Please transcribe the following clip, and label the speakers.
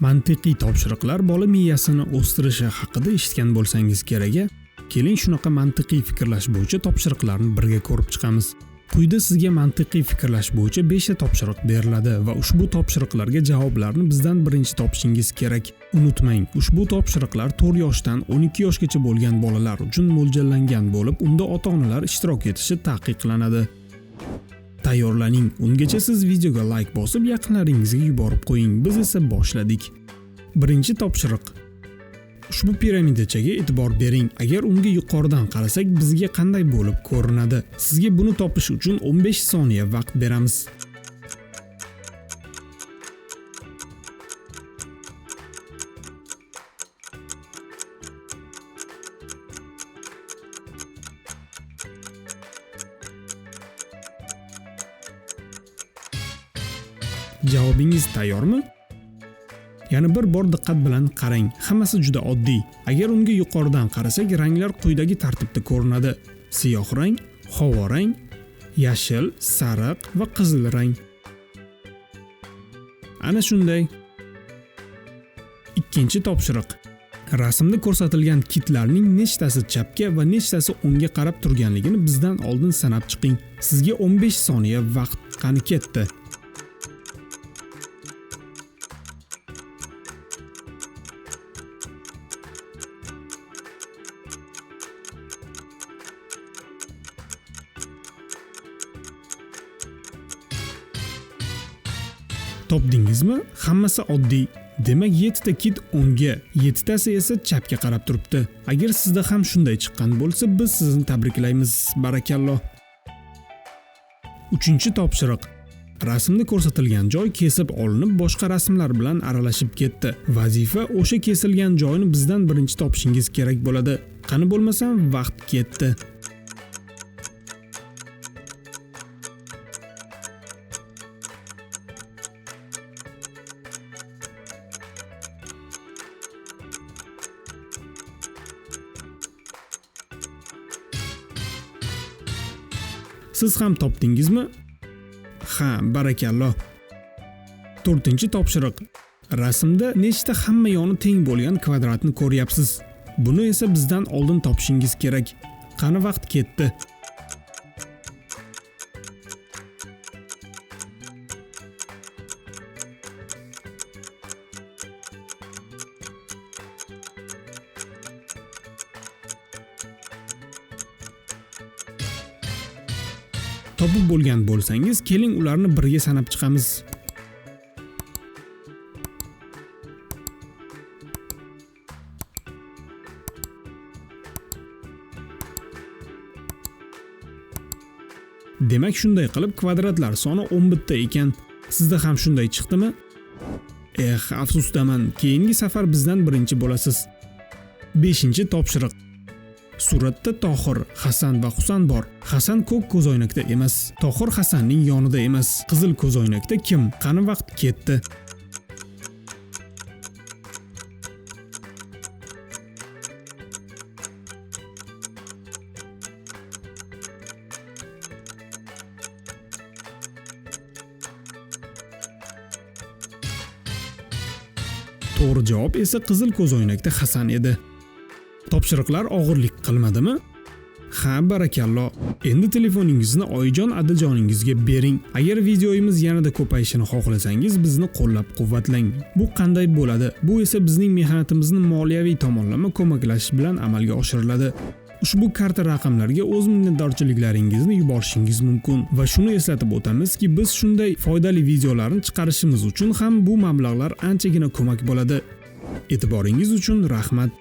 Speaker 1: Mantiqiy topshiriqlar bola miyasini o'stirishi haqida eshitgan bo'lsangiz kerak. Keling, shunaqa mantiqiy fikrlash bo'yicha topshiriqlarni birga ko'rib chiqamiz. Quyida sizga mantiqiy fikrlash bo'yicha 5 ta topshiriq beriladi va ushbu topshiriqlarga javoblarni bizdan birinchi topishingiz kerak. Unutmang, ushbu topshiriqlar 4 yoshdan 12 yoshgacha bo'lgan bolalar uchun mo'ljallangan bo'lib, unda ota-onalar ishtirok etishi taqiqlanadi. Tayyorlaning. Ungacha siz videoga like bosib, yaqinlaringizga yuborib qo'ying. Biz esa boshladik. Birinchi topshiriq. Ushbu piramidachaga e'tibor bering. Agar unga yuqoridan qarasak, bizga qanday bo'lib ko'rinadi? Sizga buni topish uchun 15 soniya vaqt beramiz. Javobingiz tayyormi? Yana bir bor diqqat bilan qarang. Hammasi juda oddiy. Agar unga yuqoridan qarasak, ranglar quyidagi tartibda ko'rinadi. Siyoh rang, havo rang, yashil, sariq va qizil rang. Ana shunday. Ikkinchi topshiriq. Rasmda ko'rsatilgan kitlarning nechtasi chapga va nechtasi o'ngga qarab turganligini bizdan oldin sanab chiqing. Sizga 15 soniya vaqt qani ketdi. Topdingizmi? Hammasi oddiy. Demak, 7 ta kit o'ngga, 7 tasi esa chapga qarab turibdi. Agar sizda ham shunday chiqqan bo'lsa, biz sizni tabriklaymiz. Barakalloh. Uchinchi topshiriq. Rasmda ko'rsatilgan joy kesib olinib, boshqa rasmlar bilan aralashib ketdi. Vazifa o'sha kesilgan joyni bizdan birinchi topishingiz kerak bo'ladi. Qani bo'lmasam vaqt ketdi. Siz ham topdingizmi? Ha, barakalloh. To'rtinchi topshiriq. Rasmda nechta hamma yoni teng bo'lgan kvadratni ko'ryapsiz? Buni esa bizdan oldin topishingiz kerak. Qani vaqt ketdi. Topib bo'lgan bo'lsangiz, keling ularni birga sanab chiqamiz. Demak, shunday qilib kvadratlar soni 11 ta ekan. Sizda ham shunday chiqdimi? Eh, afsusdaman. Keyingi safar bizdan birinchi bo'lasiz. 5-chi topshiriq. Suratda Tohir, Hasan va Husan bor. Hasan ko'k ko'zoynakda emas. Tohir Hasanning yonida emas. Qizil ko'zoynakda kim? Qani vaqt ketdi. To'g'ri javob esa qizil ko'zoynakda Hasan edi. Topshiriqlar og'irlik qilmadimi? Ha, barakalloh. Endi telefoningizni oyijon adajoningizga bering. Agar videomiz yanada ko'payishini xohlasangiz, bizni qo'llab-quvvatlang. Bu qanday bo'ladi? Bu esa bizning mehnatimizni moliyaviy tomonlama ko'maklashish bilan amalga oshiriladi. Ushbu karta raqamlarga o'z minnatdorchiliklaringizni yuborishingiz mumkin va shuni eslatib o'tamizki, biz shunday foydali videolarni chiqarishimiz uchun ham bu mablag'lar anchagina ko'mak bo'ladi. E'tiboringiz uchun rahmat.